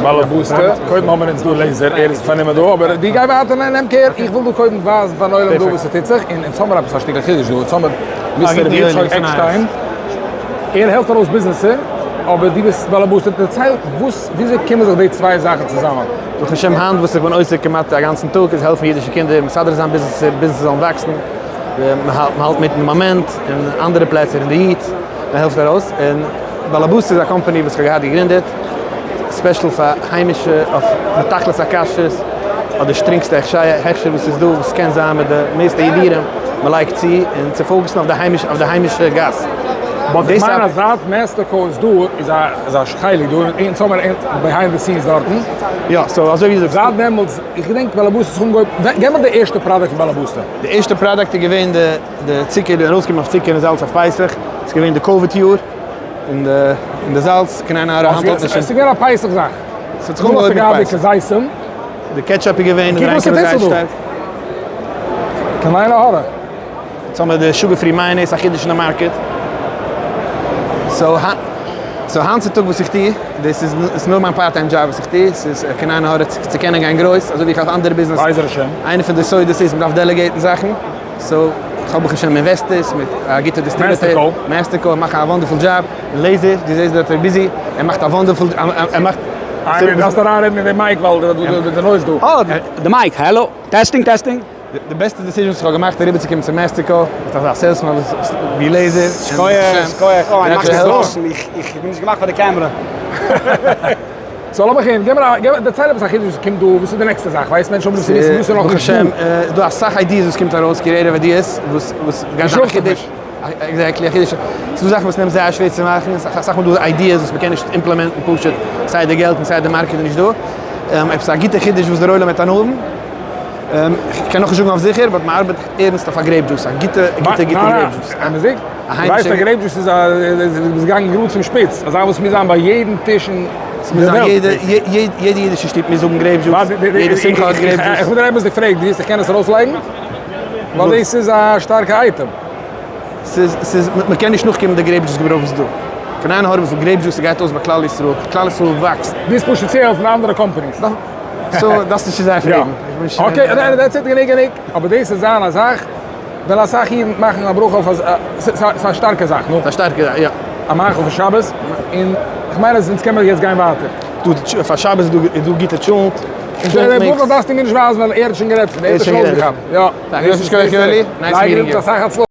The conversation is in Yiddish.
באלעבאסטע, קודם האבן מיר אונז דא לעיזער, ער איז פארנומען דא, אבער דו גיי ווייטער און נעם קער, איך וויל דא קודם ווייזן פארן עולם דא וואס ס'טוט זיך, און אונז האמיר עפעס א שטיקל חידוש דא, אונז האמיר מיסטער רבי יצחק עקשטיין, ער העלפט ארויס ביזנעסער, אבער דו ביסט באלעבאסטע, דערצייל וואס, וויאזוי קומען זיך די צוויי זאכן צוזאמען? ברוך השם היינט וואס איך בין עוסק כמעט א גאנצן טאג איז העלפן אידישע קינדער מסדר זיין ביזנעסער, ביזנעסער זאלן וואקסן, מען האלט מיט אין די מאמענט, אין אנדערע פלעצער אין די איד, מען העלפט ארויס, און באלעבאס איז א קאמפאני וואס איך האב געהאט געגרינדעט special פאר היימישע אויף בתכלית הכשרות אדער שטרענגסטע הכשר וואס איז דא וואס קען זיין מיט די מערסטע הידורים מען לייגט צו און צו focus ן אויף די היימישע אויף די היימישע גאס. But איך מיין אז זייט מעסטערקאו איז דא איז א איז א חלק דא אונז האמער behind the scenes דארטן. יא so אזוי ווי דו זאגסט. זייט דעמאלטס איך געדענק באלעבאסטע האט זיך אנגעהויבן געב מיר די ערשטע product פון באלעבאסטע. די ערשטע product איז געווען די די צוקער די ארויסקומען אויף צוקער און זאלץ אויף פסח, ס'איז געווען די קאוויד יאר, און די און די זאלץ, קיין עין הרע היינט האט נישט. עס איז געווען א פסח זאך. ס'האט זיך אנגעהויבן מיט פסח. כזיתים. די ketchup איז געווען און אריינגעקומען זייער שטארק. קיין עין הרע. יעצט האבן מיר די sugar free mayonnaise, א חידוש אין די market. So so היינט צו טאג וואס איך טו, דאס איז נאר מיין part time job וואס איך טו, ס'איז קיין עין הרע צו קענען גיין גרויס, אזוי ווי איך האב אנדערע ביזנעס. בעזר השם. איינע פון די סודות איז מ'דארף delegate ן זאכן. So, איך האב ברוך השם investors מיט א גוטע distributor, מעסטערקאו מאכן א wonderful job, און לעיזער, דו זעסט דארט ער איז busy, ער מאכט א wonderful, ער מאכט. איי דארפסט אריינרעדן אין די mic ווייל די noise דא. אה, די mic, hello, testing testing. די בעסטע decision וואס איך האב געמאכט אריבערצוקומען צו מעסטערקאו, מיט אזא salesman ווי לעיזער. שכוח, שכוח, אוי מאכסט מיך blush ן, איך בין נישט געמאכט פאר די קעמרע. So לאמיך הערן, געב מיר א, געב, דערצייל עפעס א חידוש וואס קומט דא, וואס איז די נעקסטע זאך, ווייסט מענטשן האבן נישט צו וויסן וואס איז נאך נישט דא. ברוך השם, איז דא אסאך ideas וואס קומט ארויס, creative ideas, וואס וואס גייט זיין א חידוש. Exactly, א חידוש. ס'איז דא זאכן וואס נעמט זייער שווער צו מאכן, אסאך מאל דא ideas וואס מ'קען נישט implement ן פשוט, סיי די געלט און סיי די market איז נישט דא. עפעס א גוטע חידוש וואס דער עולם וועט הנאה האבן. כ'קען נאכנישט זאגן אויף זיכער, but מ'ארבעט ערנסט אויף א grape juice, א גוטע גוטע גוטע grape juice. אמת'דיג? דו ווייסט אז grape juice איז א איז געגאנגען גראד צום שפיץ, אזא וואס מוז זיין ביי יעדן טיש אין די וועלט. יעדע אידישע שטוב מוז האבן grape juice, יעדע שמחה האט grape juice. איך בין דיר אמת'דיג פרעג, דו ווילסט איך קען עס ארויסלייגן? ווייל דאס איז א שטארקע אייטעם. ס'איז ס'איז מ'קען נישט נאכקומען די grape juice געברויך וואס איז דא. קיין עין הרע וויפיל grape juice ס'גייט אויס ביי כלל ישראל, כלל ישראל וואקסט. ווילסט פשוט צוהעלפן אנדערע companies. So דארפסט נישט צו זיי פרעגן. Okay, that's it, גענוג גענוג. אבער דאס איז זיין א זאך, ווען אסאך אידן מאכן א ברכה אויף א, ס'איז א שטארקע זאך, נו. ס'איז א שטארקע זאך, יא. א מאכל פאר שבת, און כ'מיין אז אונז קען מיר יעצט גיין ווייטער. דא פאר שבת איז דא גוטע טשולנט. און די ברכה דארפסטו מיר נישט ווייזן ווייל ער האט שוין גערעדט פון דעם, ער האט שוין אויסגעכאפט. יא. יישר כח יואלי, nice meeting you. אסאך הצלחה.